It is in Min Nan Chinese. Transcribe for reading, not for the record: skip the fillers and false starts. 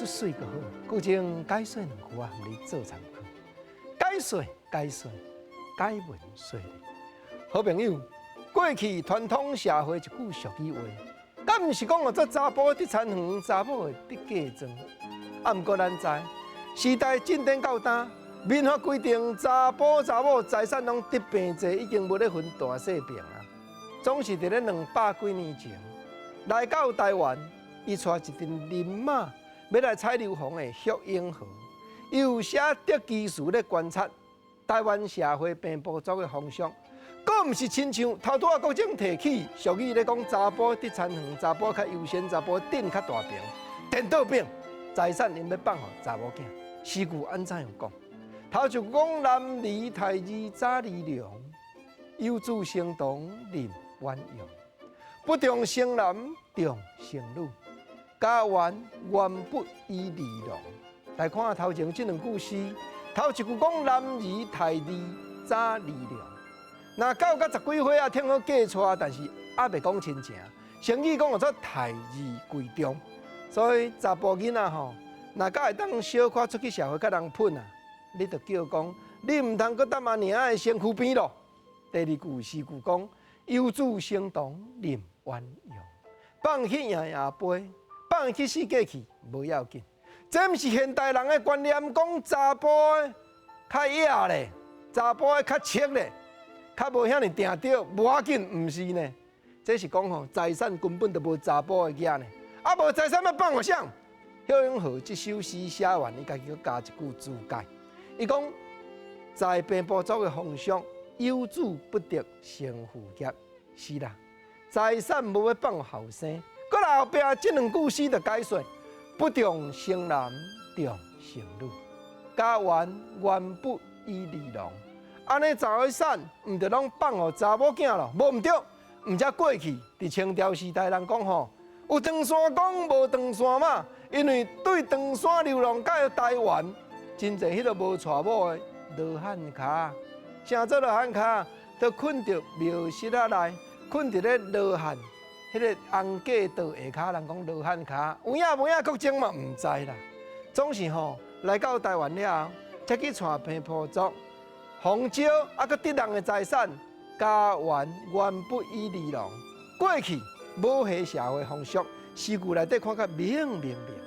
出媠就好。國情解說兩句啊，予你做參考。解說解說解文說理。好朋友，過去傳統社會一句俗語話，敢毋是講哦，這查埔得田園，查某得嫁妝。啊，毋過咱知時代進展到今，民法規定查埔查某財產攏得平濟，已經無咧分大細平啊。總是佇咧兩百幾年前來到台灣，伊帶一陣人馬欲來採硫磺的許永和，伊有寫得技術咧觀察台灣社會平埔族的風俗，閣毋是親像頭拄仔國政提起俗語咧講查埔得田園，查埔較優先，查埔頂較大平，顛倒反財產𪜶欲放予查某囝。詩句按怎樣講？頭一句講男兒刣字早離娘，有子成龍任鴛鴦，不重生男重生女，家園原不以離郎。來看頭前這兩句詩，頭一句講男兒刣字早離娘，若到甲十幾歲啊，聽好嫁娶，但是猶未講親情，成語講叫做刣字貴重，所以查埔囡仔吼，若敢會當小可出去社會佮人噴啊，你就叫講，你毋通閣踮阿娘的身軀邊咯。第二句詩句講，有子成龍任鴛鴦，放去搖搖杯，放去四界去，無要緊。這毋是現代人的觀念，講查埔的較野咧，查埔的較赤咧，較無遐爾定著，無要緊，毋是呢？這是講吼，財產根本就無查埔的額呢。啊，無財產欲放予誰？許永和這首詩寫完，伊家己閣加一句注解。伊講，在平埔族的風俗，有子不得承父業，是啦，財產無欲放予後生。閣來後壁這兩句詩就解說：不重生男，重生女，家園原不以離郎。按呢財產毋著攏放予查某囝咯，無毋對。毋才過去佇清朝時代，人講吼，有唐山公無唐山媽，因為對唐山流浪到台灣，真濟彼个無娶某的羅漢跤，啥做羅漢跤？都睏佇廟室仔內，睏佇咧羅漢彼个紅架道下跤，人講羅漢跤，有影無影國情嘛毋知啦。總是吼來到台灣了後，才去娶平埔族，紅椒啊，閣得人的財產，家園原不以離郎。過去母系社會風俗，詩句內底看較明明明。